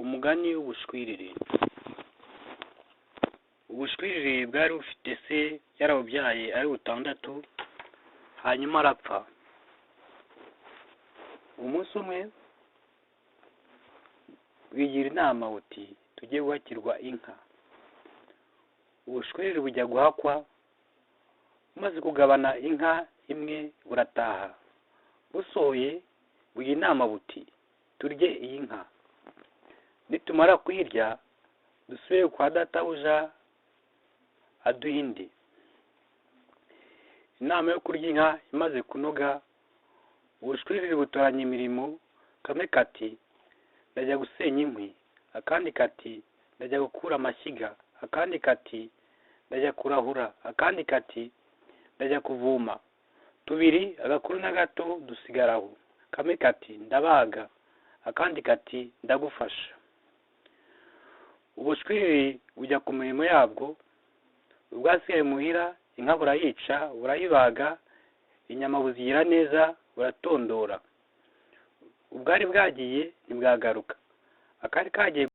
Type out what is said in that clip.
Umugani w'ubushwiriri. Ubushwiriri bwari bufite se yarabubyaye ari butandatu, hanyuma arapfa. Umunsi umwe bwigira inama buti: "Tujye guhakirwa inka." Ubushwiriri bujya guhakwa, bumaze kugabana inka imwe burataha. Busohoye bujya inama buti: "Turye iyi nka, nitumara kuyirya dusubire kwa databuja aduhe indi." Inama yo kurya inka imaze kunoga, ubushwiriri butoranya imirimo. Kamwe kati: "Ndajya gusenya inkwi." Akandi kati: "Ndajya gukura amashyiga." Akandi kati: "Ndajya kurahura." Akandi kati: "Ndajya kuvoma." Tubiri, agakuru n'agato, dusigara aho. Kamwe kati: "Ndabaga." Akandi kati: "Ndagufasha." Ubushwiriri bujya ku mirimo yabwo. Ubwasigaye muhira, inka burayica, burayibaga, inyama buzigira neza, buratondora. Ubwari bwagiye ntibwagaruka. Akari kagiye.